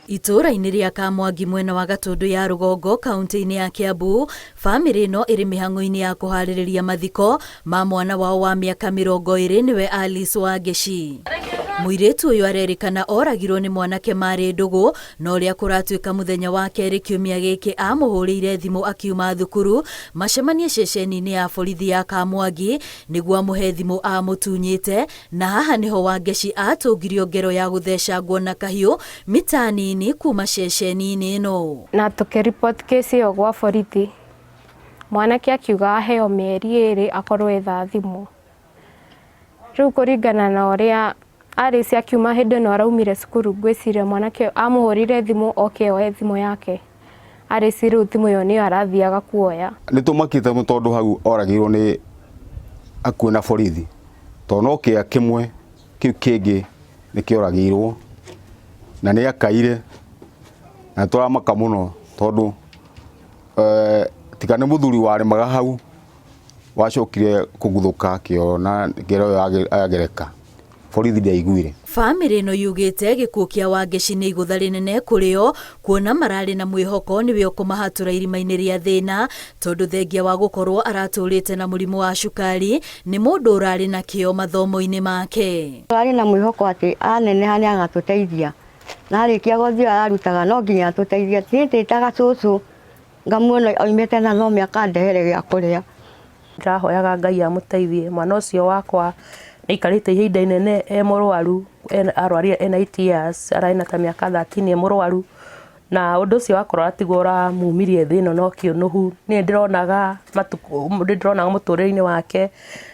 Itũũra-inĩ rĩa Kamwangi mwena wa Gatũndũ ya rũgongo kaunti-inĩ ya Kiambu, bamĩrĩ ĩno ĩrĩ mĩhang'o-inĩ ya kũharĩrĩria mathiko ma mwana wao wa mĩaka 20 nĩwe Alice Wangeci. Mũirĩtu ũyũ arerĩkana oragirwo nĩ mwanake marĩ ndũgũ, na ũrĩa kũratuĩka mũthenya wa kerĩ kiumia gĩkĩ amũhũrĩire thimũ akiuma thukuru macemanie ceceni-inĩ ya borithi ya Kamwangi nĩguo amũhe thimũ amũtunyĩte, na haha nĩho Wangeci atũngirio ngero ya gũthecangwo na kahiũ mita nini kuma ceceni-inĩ ĩno. Na tũkĩriboti kesi ĩyo gwa borithi, mwanake akiuga aheo mĩeri 2 akorwo etha thimũ. Rĩu kũringana na ũrĩa Alice akiuma hĩndĩ ĩno araumire cukuru, ngwĩciria mwanake amũhũrĩire thimũ oke oe thimũ yake. Alice rĩu thimũ ĩyo nĩyo arathiaga kuoya. Nĩ tũmakĩte mũno tondũ hau oragirwo nĩ akuĩ na borithi, tondũ no kĩa kĩmwe kĩu kĩngĩ nĩ kĩoragirwo na nĩ akaire, na tũramaka mũno tondũ tiga nĩ mũthuri warĩmaga hau wacokire kũguthũka akĩona ngero ĩyo yagereka, borithi ndĩaiguire. Bamĩrĩ ĩno yugĩte gĩkuũ kĩa Wangeci nĩ igũtha rĩnene kũrĩ o, kuona mararĩ na mwĩhoko nĩwe ũkũmahatũra irima-inĩ rĩa thĩna, tondũ thengia wa gũkorwo aratũrĩte na mũrimũ wa cukari nĩ mũndũ ũrarĩ na kĩo mathomo-inĩ make. Tũrarĩ na mwĩhoko atĩ aneneha nĩ agatũteithia, na arĩkia gũthiĩ ararutaga no nginya atũteithie. Niĩ ndĩtaga cũcũ ngamuona oimĩte na thome akandehere gĩa kũrĩa. Ndĩrahoyaga Ngai amũteithie mwana ũcio wakwa nĩaikarĩte ihinda inene e mũrwaru, arwarire ena 8 years, ararĩ na ta mĩaka 13 e mũrwaru, na ũndũ ũcio wakorwo tiguo ũramumirie thĩ ĩno no kĩũnũhu. Niĩ nĩndĩronaga matukũ, nĩndĩronaga mũtũrĩre-inĩ wake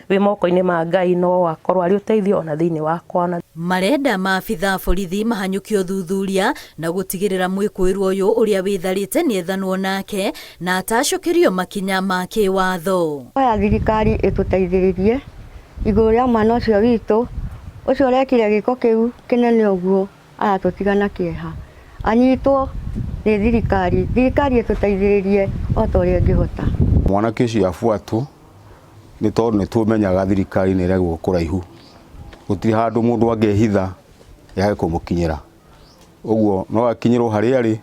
wĩ moko-inĩ ma Ngai no akorwo arĩ ũteithio ona thĩinĩ wakwa. Marenda maabitha a borithi mahanyũkie ũthuthuria na gũtigĩrĩra mwĩkũĩrwo ũyũ ũrĩa wĩtharĩte nĩethanwo nake na atacũkĩrio makinya ma kĩwatho. Hoya thirikari ĩtũteithĩrĩrie igũrũ rĩa mwana ũcio witũ, ũcio ũrekire gĩko kĩu kĩnene ũguo aratũtiga na kĩeha. Anyitwo nĩ thirikari, thirikari ĩtũteithĩrĩrie o ta ũrĩa ĩngĩhota. Mwanake ũcio abuatwo nĩ tondũ nĩ tũmenyaga thirikari nĩ ĩragwo kũraihu, gũtirĩ handũ mũndũ angĩhitha yage kũmũkinyĩra, ũguo no akinyĩrwo harĩa arĩ.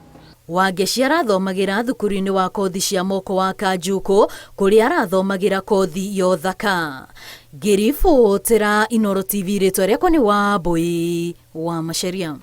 Wangeci arathomagĩra thukuru-inĩ wa kothi cia moko wa Kanjukũ kũrĩa arathomagĩra kothi ya ũthaka. Ngĩribotera Inooro TV rĩtwa rĩakwa nĩ Wambui wa Macharia.